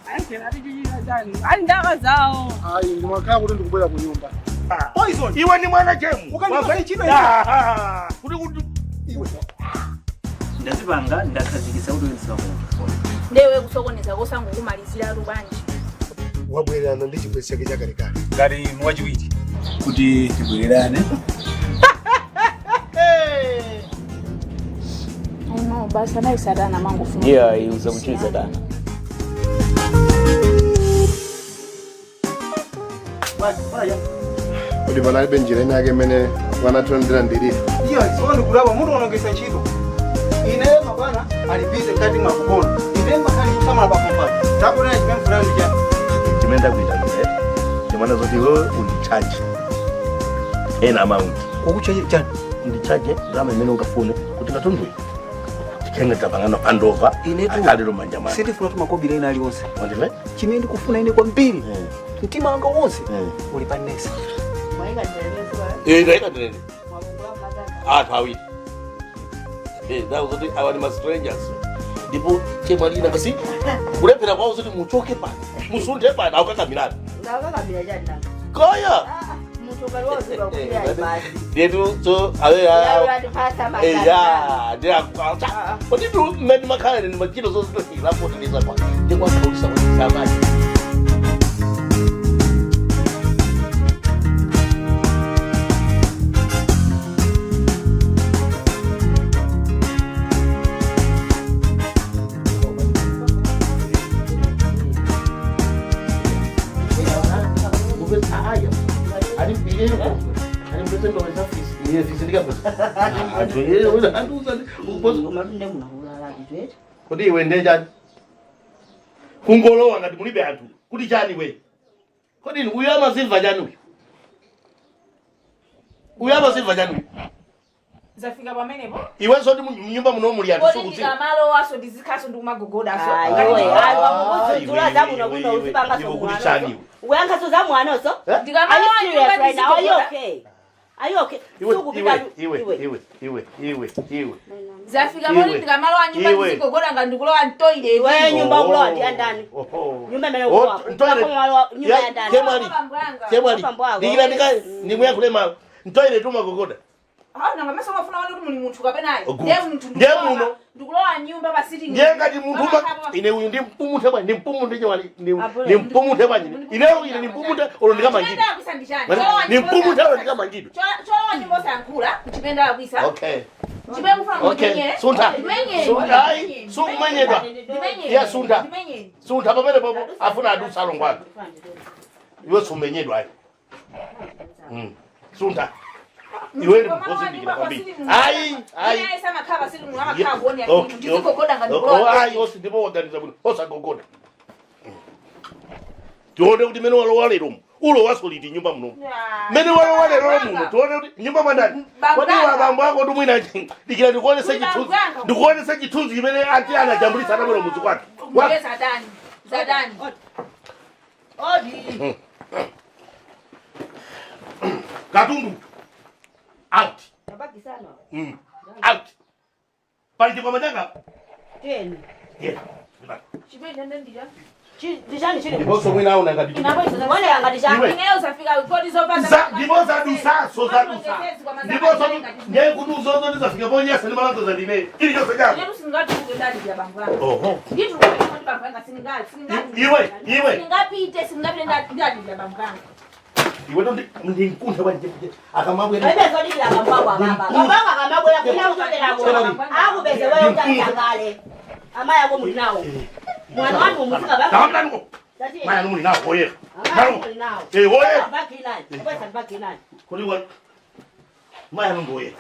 Ayankhela ati chichita chani? Ali ndaka zawo. Ayi, ndimakhala kuti ndikubwera ku nyumba. Poison. Iwe ni mwana chemu. Ukandipasa ntchito Ah, kuti Iwe. Ndazipanga, ndakhazikitsa kuti ndisamunthu. Ndewe kusokoneza kosangokumalizira bwanji? Wabwererana ndi chibwenzi chake chakalekale. Ngati wachiwiri. Kuti tibwererane. I know, basi anayi satana mangofuna. Yeah, uza kuchiri satana. Kodi panalibe njira ina yake imene wanatondera ndirifu? Iya, so ndikulapa mutu unongesa ntchito. Ine mabwana ali busy mkati mwa kugona. Ine makhali kusamala pa kompani. Takunena chimene mfunani cha. Chimene ndakuita ine, chimene zoti iwe undicharge ena amount. Ukuchaje chani? Undicharge ndalama imene ungafune kuti katunduyi tikhenge tapangana handover. Inetu Akhaliro manja mwako. Sindifuna kuti makobiri ena aliwonse. Wandive? Chimene ndikufuna ine kwambiri. Mtima wanga wonse uli pa Nesa. Eh, ndaika ndinene. Anthu awiri. Eh, ndawo zoti awa ni ma strangers. Ndipo chemwalina basi kulephera kwawo zoti muchoke pano. Musunthe pano akakamirana. Ndakakamira chani nanga? Kaya. Munthu ukaliwoziwa kuti ayi basi. Ndetu so awe Yatipasa magari. Eya, ndi akwacha. Kodi tu mmene makhala ndi machilo zozitohila potiliza kwa. Ndi kwa kaulisa kuti samaji. Kodi iwe nde chani? Kungolowa ngati mulibe anthu kuti chani we? Kodi uyu amazimva chani uyu? Uyu amazimva chani uyu? Zafika pamenepo. Iwenso ndi mnyumba muno muli anthu Kodi sukudziwa. ndikamalowaso ndizikhaso ndikumagogodaso? Iwe, ayi wakukuzudzula iwe, zamuno iwe, kuno iwe, uzipanga iwe kuti chani iwe? Ukuyankhaso zamwanoso? Eh? Are you Ndikamalowa serious nyumba right now? Are you ndizigogoda. okay? Are you okay? Iwe, Sukupita iwe, iwe, iwe, iwe, iwe, iwe. Zafika poti Iwe. ndikamalowa nyumba Iwe. ndizigogoda ngati ndikulowa mtoilet. Iwe nyumba ukulowa ndi yandani? Oho. Nyumba imene Oh, ukulowa. ntoilet. Nyumba Ya, yandani? Chemwali. Chemwali. Mapambo ako. Ndikira ndikaye ndikuyankhule mawu. Ntoilet umagogoda. Ah, nanga mese umafuna one kuti muli munthu kapena ayi. Good. Ndiye munthu Ndiye ndikulowa- muno. Ndikulowa nyumba pa sitting. Ndiye ngati munthu uma ine uyu ndi mpumuthe bwanji, ndi mpumuthe chemwali, ndi mpumuthe bwanji. Ineyo ine ndi mpumuthe olo ndikamangidwe. Chimene ndakwisa ndi chani? Cholowa Ndi nyumba mpumuthe olo osayankhula. ndikamangidwe. Cholowa nyumba osayankhula, chimene ndakwisa. Okay. Chimene mufuna Okay. mundimenyere. Suntha. Ndimenyere. Suntha ayi. Sukumenyedwa. Ndimenyere. Iya suntha. Ndimenyere. Suntha pamene popo afuna adusa alongo ake. Iwe sumenyedwa ayi. Suntha. Iwe ndi mphunzindikira kwambiri. Ayi, ayi. Ine samakhala pa sitting room, amakhala kuonera Okay, tv. Ndizigogoda ngati oh, ndikulowa. ayi, osi ndipo waganiza bwino osagogoda. Tione kuti mene walowa lero mu ulowaso liti nyumba munomu. Mene walowa lero muno tione kuti nyumba mwandani. Banganga. Kodi abambo ako ndi mwina dikira ndikuonese Kuli chithunzi. banganga. Ndikuonese chithunzi chimene anti anajambulisa atabwera mudzi kwake. Ndiye zadani. Zadani. Odi. Katundu. Out. Tabakisana. Out. Pali chikwama changa? Teni. Yeah. Chimene ndandira. Ndichani chili? Ndiponso mwina aona ngati Kuoneka ngati chani? Iwe. Ineyo zafika kodi zopanda. Ndipo zadusaso zadusa. Ndiponso ndiye kuti uzozo ndizafika ponyesa ndi malango zandine. Chilichonse chako. Ineyo singatuke ndalipira bambo anga. Oho. Ndituke ndi bambo anga singali singali. Iwe, iwe. Singapite singapite ndalipira bambo anga. Iwe ndo ndinkunthe bwanji akamabwera. Palibe zodikira bambo ako ababa. Bambo ako akamabwera kuna kuchokera kuno. Akupeze wewe utakangale. Amayi ako muli nawo. Mwana wanu muzika baba. Takamtaniko. Tati. Maya muli nawo oye. Amayi ako muli nawo. Eh oye. Baki nani? Ubesa baki nani? Kodi wa Maya nungu oye.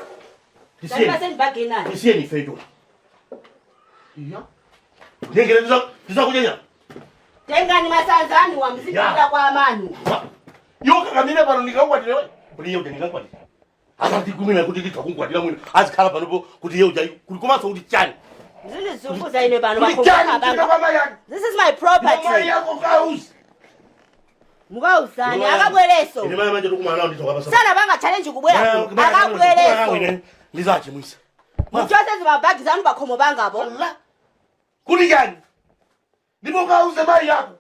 Tisiyeni. Tati baki nani? Tisiyeni fejo. Iya. Ndengere ndizakunyenya. Tengani masanzani wa mzikira kwa amani. Yoka kamire pano ndikakwatire we. Kuli yeuja ndikakwatire. Asa ndikumina kuti nditakukwatira mwina. Azikhala panopo kuti yeuja kuli komanso kuti chani. Zilizunguza ine pano Kuti chani bakhombana chita banga. kwa mai yako. This is my property. Mai yako kauzi. Mukauzani akabwereso. Ine mai manje tikumana nawo ndithoka basa. Sana banga challenge kubwera. Akabwereso. Ndizachimwisa. Muchose zimabhagi zanu pakhomo pangapo. Kuti chani? Ndipo Ndipo ukauze mayi yako.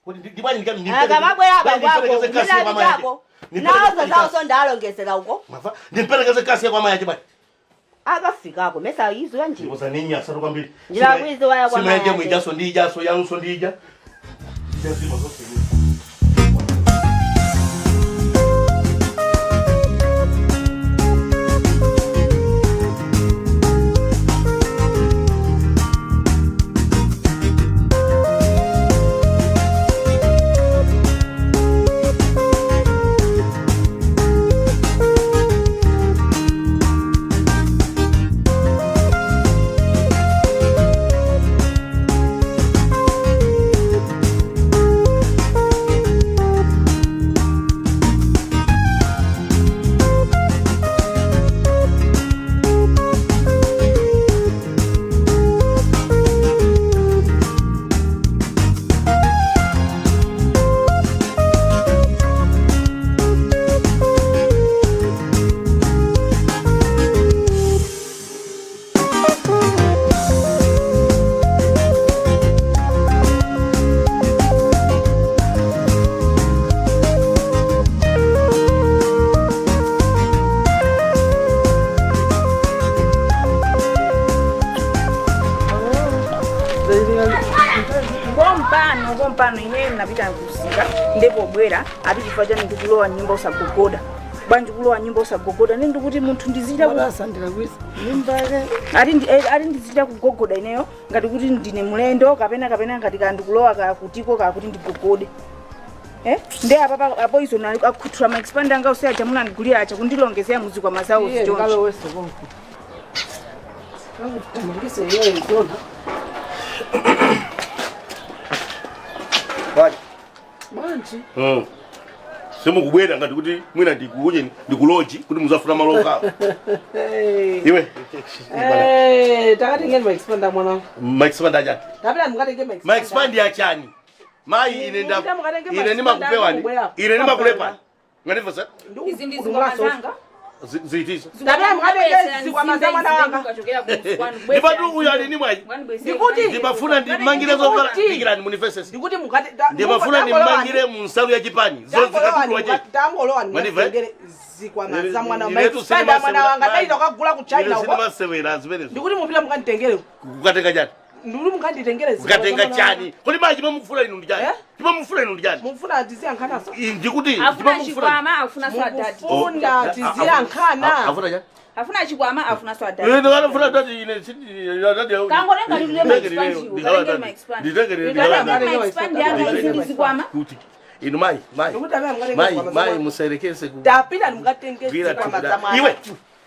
Kuti ndibwanyi Akamabwera bwanyi abambo ndimperekeze ako kasi kwa mayi yake. ndinapitako Ndimperekeze nazo kasi. zawo ndalongesera uko Mava, ndimperekeze kasi kwa mayi yake bwanyi. Akafikako mesa izo yanje. Ndipo zaninyi asatu kwambiri. Njira kwizi waya kwa Sima yaje mayi yake. mwijaso ndijaso yanso ndija. Ndizima zonse. Kompano ine napita kusika ndipo bwera ati chifukwa chani ndikulowa nyumba usagogoda bwanji kulowa nyumba usagogoda ne ndikuti munthu ndizichita ati ndizichita kugogoda ineyo ngati kuti ndine mlendo kapena ngati ka ndikulowa ka kutiko ka kuti ndigogode. Ndi apa apoison akhuthula ma expander anga usiya chamuna ndigulira acha kundilongezera muzikwa mazawo zichonje. Bwanji. Simukubwera ngati kuti mwina ndikuuje ndikuloji kuti muzafuna maloka. Iwe. Takatengeni maexpander mwana. Ma expand achani? Tapita mukatenge maexpander. Ma expand achani? Mayi ine nda ine nimakupewani. Ine nimakulepani. Ngandimva sa? Izi ndi zikwama zanga. Ziitisa. Tapita mukatenge zikwama za mwana wanga. Ndipatu uyu ali ni mwayi. Ndikuti Ndimafuna ndimangire zovala ndikirani munifesesi. Ndikuti mukati Ndimafuna ndimangire munsalu ya chipani. Zozikatulwa che. Tangolowa Mandiva? ndikatengere zikwama za mwana Inetu maexpander mwana wanga ndaita kugula ku China Ine uko. sindimasewera zimenezo. Ndikuti mupita mukanditengere. Kukatenga chani? Ndikuti mukanditengere zikwama. Kukatenga chani? Kodi mayi chimamufuna inu ndi chani? Chimamufuna inu ndi chani? Mufuna tiziyankhanaso. Ndikuti Afuna chimamufuna. chikwama afuna so adadi. Mufuna tiziyankhana. Afuna chani? Afuna chikwama afuna so adadi. Ine ndikafuna dadi ine dadi. Kangotenga lile ma expand. Kalenge ma expand. Nditengere Ma expand yanga izi ndi zikwama. Kuti inu mayi mayi. Ndikuti amene mukatenge Mayi zikwama za mayi mwana. muserekese ku. Tapita mukatenge Gwira zikwama thupi za mwana. Iwe.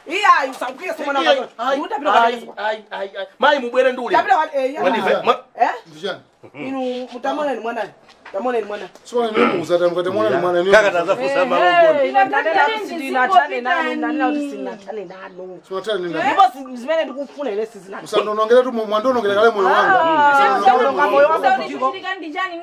Iya, usakwiye mwana wanga. Ndikuti tapita mukatenge zikwama. Ai ai ai. Mayi mubwere ndule. Tapita wa eh ya. Wandive. Eh? Ndijani. Inu mutamoneni mwana. Tamoneni mwana. Sio ni muzata mukate mwana ni mwana ni. Kaka tazafusa malongoni. Ndinatane nanu, ndanena kuti sinatane nanu. Simatani nani. Ndipo zimene ndikufuna ine sizinatane. Musandonongera tu mwandonongera kale moyo wanga. Ndaononga moyo wanga kutiko.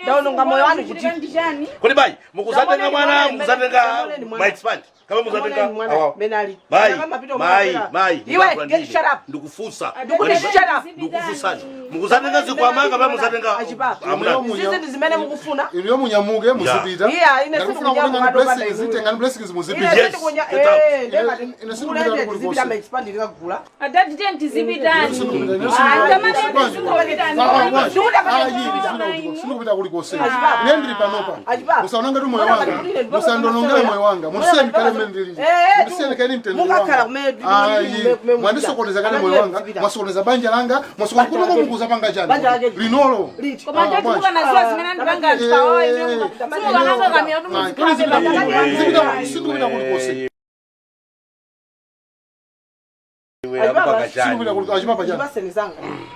Ndaononga moyo wanu Chitika kutiko. ndi chani? Kodi bayi mukuzatenga mwana mukuzatenga ma expand. Kama mukuzatenga awa. Menali. Mayi mayi mayi. Iwe, get shut up. Ndikufusa. Ndikuti shut up. Ndikufusani. Mukuzatenga zikwama kama muzatenga Achipapa. amuna. Zizi ndi zimene mukufuna. Inu munyamuke muzipita. Iya, ine Ndakufuna sindikunya kutenga mukado blessings, panda tengani blessings Ine muzipita. Yes, sindikunya get out. eh ndengati Ine sindikunya mulende kuli tizipita konse. ma expand ndikagula. Adadi tenti tizipitani. Sindikupita kulikonse. Ine ndili panopa. Achipapa. Musaononge tu moyo wanga. Musandonongere moyo wanga. Musiyeni kale mmene ndili. Musiyeni kale mtendere Mukakhala wanga. kumene Ayi, mwandisokoneza kale moyo wanga. Mwasokoneza banja langa. Mwasokoneza kuno mukuza panga Banja chani. lake. Linolo. Liti. Koma adadi mukanaziwa zimene andipanga chikawa ine simukanakakamira kuti muzikhabe Sindikupita kulikonse. Sindikupita kulikonse. Achipapa chani. Mundipase zanga.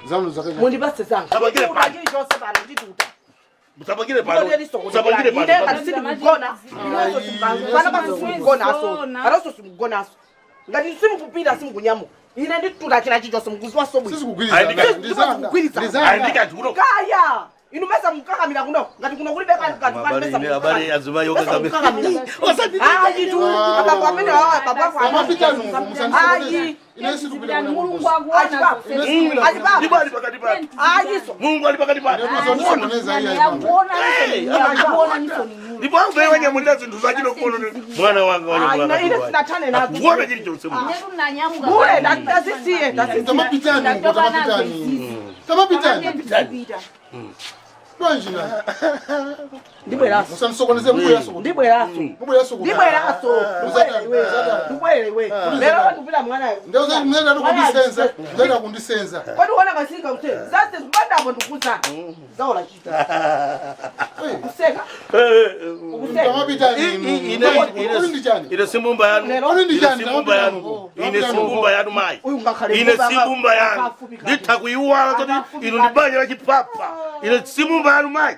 Zanu zakaja. Mundipase zanga. Tabakire pano. Chilichonse pano ndituta. Musapangire pano. Musapangire pano. Sindikugona. Pano simukugonaso. Ngati simukupita simukunyamuka. Ine ndituta china chilichonse mukuziwa sobwino. Sizikugwirizana. Ndizanga. Ndizanga. Ndizanga. Andika kuno. Kaya. Inu mesa mukakamira kuno ngati kuno kulibe kanthu kanthu kanthu mesa Abale abale azimayi mukakamira. Osati Ayi tu abambo amene wawa abambo ako. Tamapitani uko musandisokoneze. Ayi. Ine sindikupita kuna Mulungu kulikonse. akuona Achipapa. zonse. Achipapa. Ndipo ali pakati pake. Ayiso. Mulungu ali pakati pake. Ine musandisokoneza iya Akuona akuona nisoni. Ndipo amve wanyamulira zinthu zachino kono mwana wanga Ayi wanyamulira. ine sinathane nazo. Kuona chilichonse munthu. Netu nanyamuka. Bule ndazisiye ndazisiye. Tamapitani uko tamapitani. Tamapitani. Ndipita. Bwanji na. Ndibweraso. Musandisokoneze mubweraso kuti. Ndibweraso. Mubweraso kuti. Ndibweraso. Muzadani, muzadani. Ndibwere iwe. Lero ndikupita mwana. Ndauza mnenda kundisenza, mnenda kundisenza. Kodi uona kasika kuseka. Zase zipandapo ndikuzana. Zaola chita. Kuseka. Ukuseka. Tamapitani. Kuli ndi chani? Ine simbumba yanu. Lero Kuli ndi Ine chani? simbumba yanu. Ine simbumba yanu mayi. Uyu ngakhale Ine mbumba simbumba yanu. akafupi kale. Nditha kuyiwala kuti inu ndi banja la chipapa. Ine simbumba yanu mayi.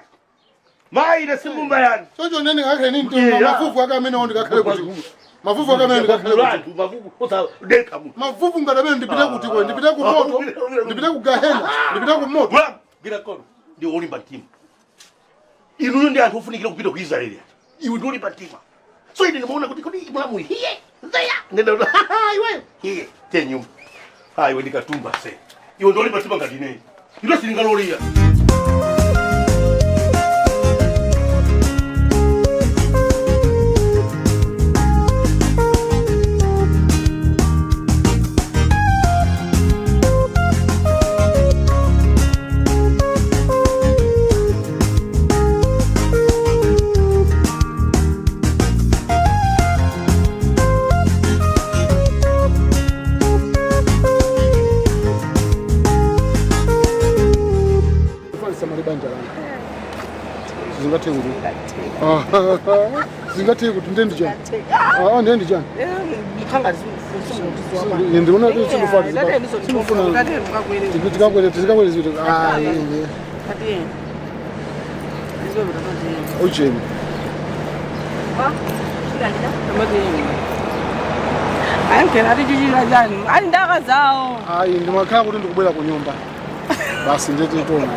Mayi ine simbumba yanu. Choncho nene ngakhale nini mtima mafufu ake amene ndikakhale kuti. Mafufu ake amene ndikakhale kuti. Anthu mafufu osadekha munthu. Mafufu ngati amene ndipite kuti kwe, ndipite ku moto, ndipite ku gahena, ndipite ku moto. Mulamu gira kono ndi olimba mtima. Inuyo ndi anthu ofunikira kupita ku Israeli. Iwe ndi olimba mtima. So ine ndimaona kuti kodi mulamu here there nenda iwe here te nyumba. Ha iwe ndikatumba se. Iwe ndi olimba mtima ngati ineyi. Ilo silingaloliya. Kufanisa mali banja langa. Zingathe kuti. Zingathe kuti ndendi chani. Ah, ndendi chani. Mkhanga zimufundisa. Ndikuona kuti sindifuna. Sindifuna. Tikakwere tikakwere zinthu. Ah, iye. Ucheni. Ayangena atichichira chani ali ndaka zawo. Ayi ndimakhala kuti ndikubwera ku nyumba. Basi ndete tona.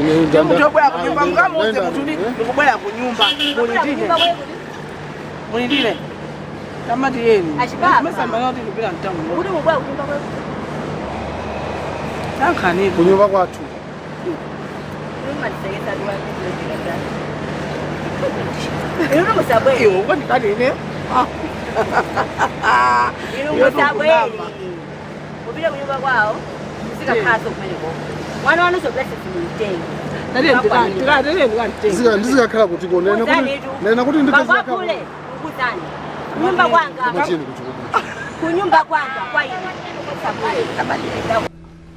Ine ndanda. Mutobwera ku nyumba mukamuuze munthu ndi ndikubwera ku nyumba. Mulindire. Mulindire. Tamati yeni. Achibaba. Masamba noti ndikupita mtango. Kuti mubwera kunyumba kwe. Tankhani. Ku nyumba kwathu. Inu musabwere. Iwe ukondikani ine. Inu musabwere. Mupite kunyumba kwawo. Muzikakhaso kumeneko. Mwana wanu soblessed simumtenga. Ndizika ndizikakhala kuti ko nena kuti nena kuti Baba kule mkuzani. Kunyumba kwanga. Machini kuti. Kunyumba kwanga kwa ine.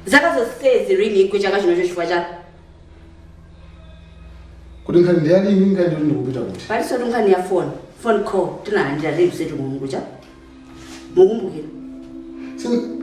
Zaka zonsezi ringi igwe chaka chino chifukwa chako. Kuti nkhani ndiyani nkhani ndikuti ndikupita kuti. Paliso nkhani ya phone. Phone call tinalandira lero setu mulungu cha. Mukumbukira. Sin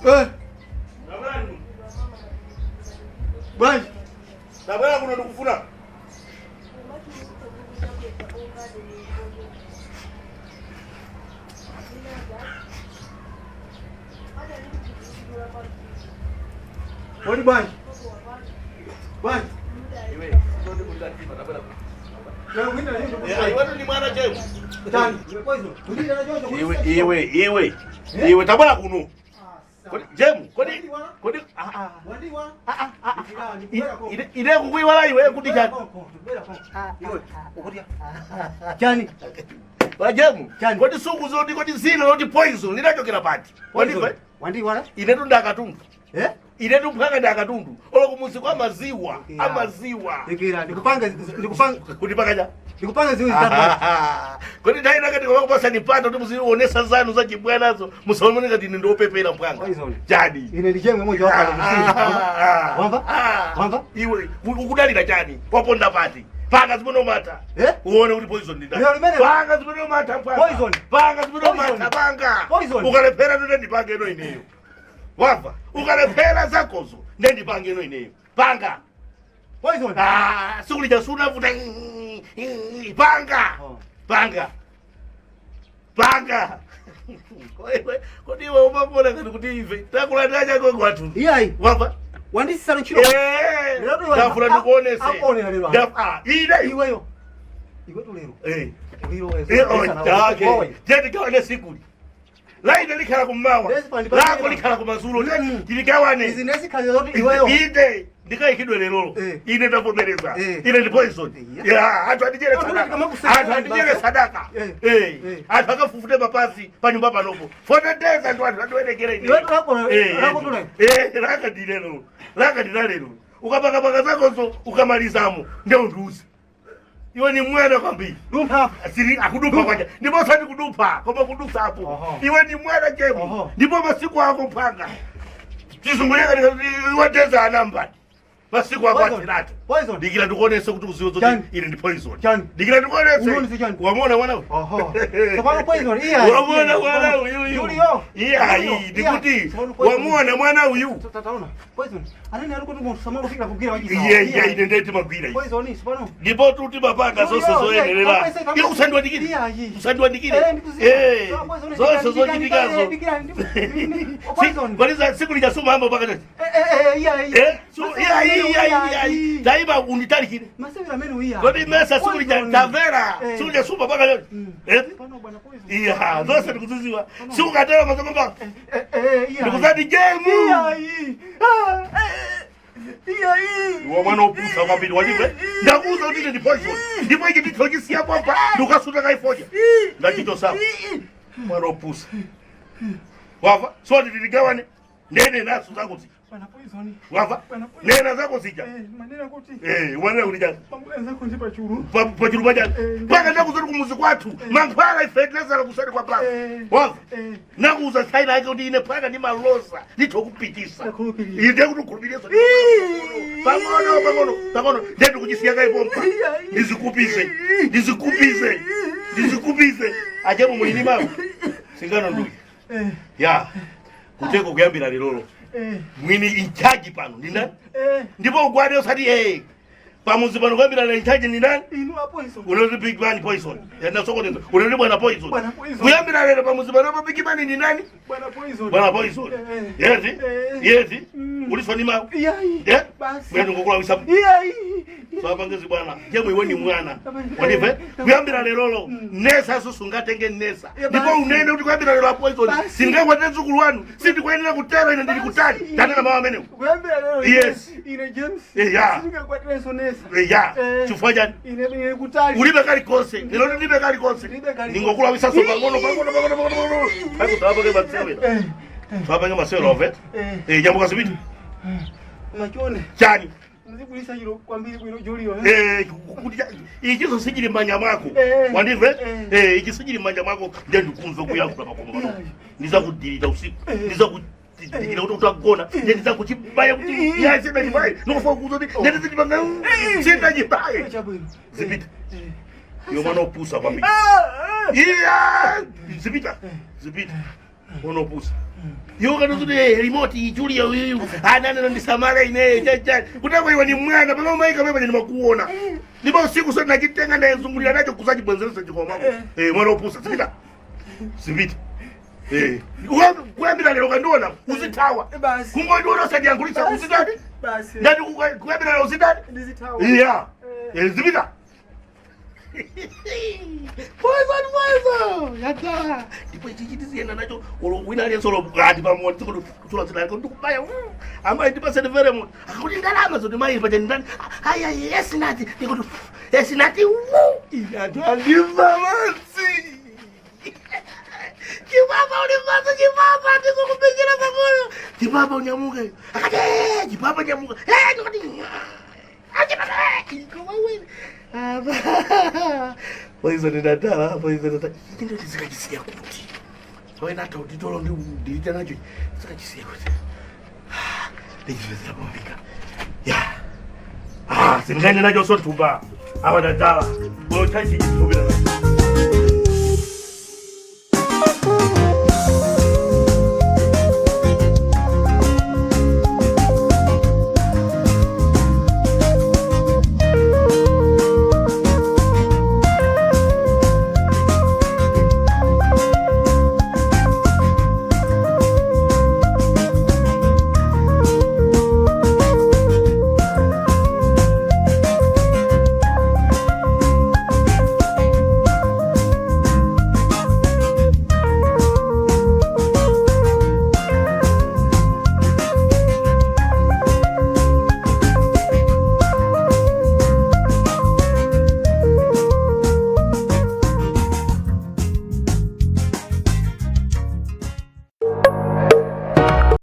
Eh. Bwanji. Tabwera kuno ndikufuna. Odi bwanji. Bwanji. Iwe, ndio ndikuti tabwera. Lero mwina na hiyo. Eh, iwe ni mwana chemu. Tani. Iwe poison. Kulira na jojo. Iwe iwe iwe. Iwe tabwera kuno. Kodi jemu, kodi kodi ah ah. Wandiwa. Ah ah. Ine ine kukuiwala iwe kuti chani. Iwe ukutia. Chani. Wajemu. Chani. Kodi suku zoti kodi zina loti poison linachokera pati. Wandiwa. Wandiwa. Inetu ndakatundu. Eh? Inetu mphaka ndakatundu. Olo kumuzi kwa maziwa, Yeah. amaziwa. Dikira, ndikupanga ndikupanga Kuti pakaja. ndikupanga ziwiri zitatu. Kodi nthawi inakati kwakupasa nipata kuti muzionesa zanu za chibwanazo musaone ngati ine ndiwopepera mphanga. Poison. Chani. Ine ndichemwe moja wako kusini. Wamva? Wamva? Iwe ukudalira chani? Waponda pati. Panga zimene umata. Eh? Uone kuti poison ndi ndani. Lero limene- Panga zimene umata mphanga. Poison. Panga zimene umata Poison. panga. Poison. Ukalephera ndiye ndipange ino ineyo. Wamva? Ukalephera zakozo ndiye ndipange ino ineyo. Panga. Poison. Ah, sikulija sunavuta. Panga. Oh. Panga. Panga. Kodi iwe umapona ngati kuti ife takulandira chako kwathu. Iyayi. Wamva? Wandisisana ntchito. Eh, Lero iwe- ndafuna ndikuonese. Akuonera lero. Ah, ine. Iweyo. Iwetu lero. Eh. Uliro Eh, oh, okay. Je tigawane sikuli. Laine likhala kummawa. Lezi pandi pa- Lako likhala kumadzulo. Mm. Tiligawane. Izi nesikhalira zoti iweyo. Ine ndikayikidwe lerolo. Eh. Ine ndavomereza. Eh. Ine ndi poison. Yeah. Yeah, anthu andichere Anthu sadaka. ndikamakuseka Anthu andichere sadaka. Eh. Eh. Eh. Anthu akafufute mapazi pa nyumba panopo. Foteteza anthu anthu andiwerekere ine. Iwetu lako- Eh, lako eh. tule. Eh, laka ndi lero. Laka ndi lero. Ukapakapaka zakozo ukamalizamo ndio undiuze. Iwe ni mwana kwambiri. Lumpha. Siri akudupha kwacha. Ndipo usati kudupha, koma kudutsapo. Oho. Iwe ni mwana chemu. Oho. Ndipo masiku ako mphanga. Chizunguleka wateza anambani. Masiku ako Poison. atheratu. Poison. Dikira ndikuonese kuti uziwe zoti Chani. ine ndi poison. Chani. Dikira ndikuonese. Uonese chani. Wamona mwana uyu? Oho. Tsopano poison iya. Wamona mwana uyu uyu. Julio. Iya, Julio, iyi ndikuti Tsopano poison. wamona mwana uyu. Tataona. Poison. Anene ari kuti munthu samangofika kugira wachisa. Iye iye ine ndeti magwira iyi. Poison tsopano. Ndipo tuti mapanga zonse Julio, zoyenerera. iya, Iye usandiwandikire. Iya, iyi. Usandiwandikire. Eh, ndikuziwa. Eh, Tsopano poison, zonse dikira, zochitikazo. dikira, dikira, Poison. Kodi siku lijasuma hambo pakati. Eh, eh, eh, iya, iya. Eh, iya iya iya iya. Taiba unitalikire. Masewera amene iya. Kodi mesa siku lija Poison. tavera. Eh. Siku lijasuma pakati. Eh? Pano bwana poison. Iya, zonse ndikuziziwa. Siku katero mazokomba. Eh, eh, iya. Ndikuzati jemu. Iya, iyi. Ah, eh, iya, iyi. Iwe mwana opusa kwambiri wachimve. Ndakuuza kuti ine ndi poison. Ndipo ichi ndichochisiya pompa ndikukasuta kaifoja. Ndachito sawa. Mwana opusa. Wava, so tiligawane. Nene naso zako zija. Bwana poison. Wava, Bwana poison. nena zako zija. Eh, manena kuti Eh, wanena kuti chani. pambulenza kuti pachulu. Pachulu pachani. Eh, Paka ndakuza kuti kumuzi kwathu. Mankhwala ife tinazala kusati kwa paka. Eh. Wava. Eh. Nakuuza saina yake kuti ine paka ndi maloza ndithokupitisa. Ndakhulupirira. Ine kuti ukhulupirira. Pang'ono pang'ono pang'ono ndiye ndikuchisiya kaipompa. Ndizikupise. Ndizikupise. Ndizikupise. Achepo mulini mawu. Singano nduyi. Eh, Ya. Kuteko kuyambira lero. eh, Mwini in charge pano ndi ndani? eh. Ndipo ugwade usati eh. Pamuzi pano kuyambira lero in charge ndi ndani? Inu a poison. Unoti big man poison. Yanasokoneza. Unoti bwana poison. Bwana poison. Kuyambira lero pamuzi pano pa big man ndi ndani? Bwana poison. Bwana poison. Eh, Yezi? Eh. Yezi? Mm. Uliswa ni mawu? Iya, iyi. Eh? Basi. Mwene ngokulawisa. Iya, iyi. Swapangizi bwana. Jemwe iwe ni mwana. Wandive? Kuyambira lerolo. Nesa susungatenge nesa. Eh, Ndipo basi. unene kuti kuyambira lero a poison. Basi. Singakwatire mdzukulu wanu. Sindikuyenera kutero ine ndili kutali. Tanena mawu amenewo. Kuyambira lero. Yes. Ine James. Eh, ya. Singakwatirenso nesa. Eh, ya. Eh. Chifukwa chani? Ine ine kutali. Ulibe kalikonse. Lero ndilibe kalikonse. Ndilibe kalikonse. Ningokulawisa so pang'ono pang'ono pang'ono pang'ono pang'ono. Hapo sababu masewera. Eh, Sababu masewera ovet. eh. Eh, jambo kasipiti. Machone. Chani. Mzigulisa chilo kwambiri bwino Julio. Eh. Eh, kuti ichiso sichili m'manja mwako. Eh. Wandive? Eh. Eh, ichi sichili m'manja mwako ndiye ndikumve kuyankhula pakomo pano. Ndizakudilita usiku. Ndizakudilita kuti utagona. Ndiye ndizakuchibaya kuti ya sindachibaye. Ndikufuna kuuza kuti ndiye ndizipanga sindachibaye. Chabwino. Zipita. Iwe mwana opusa kwambiri. Ah, ah. Iya, zipita. Zipita. Unopusa. Iwo kana kuti remote ichulia uyu. Anana ndisamala ine chacha. Kutako iwe ni mwana pamwe maika pepa ndimakuona. Ndipo usiku sasa nachitenga ndayezungulira nacho kusachibwenzeresa chikoma mako. Mwana opusa sipita. Sipita. Kuyambira lero kandiona uzithawa. Basi. Kungondiona usandiyankhulitsa uzitani? Basi. Ndati kuyambira lero uzitani? Ndizithawa. Yeah. Zipita. Poison poison. Yata. Ndipo ichi chitiziyenda nacho olo wina aliyense olo ati pamoni tsikuti kuchula zina lako ndikubaya. Amayi ndipaseni vere munthu. Akakuti ndalama zoti mayi pacha ndani. Aya yes nati. Ndikuti yes nati. Anthu andimva mansi. Chipapa ulimbazo chipapa ndikukupichira pang'ono. Chipapa unyamuke. Akati chipapa nyamuka. Ndikuti poison ndatala poison ndatala ichi ndo tizikachisiya kuti wena utitolo ndilita nacho tizikachisiya kuti ndichipezera pomvika ya sindikaende nacho sothumba awa ndatala bolo chachichi chikupita nacho.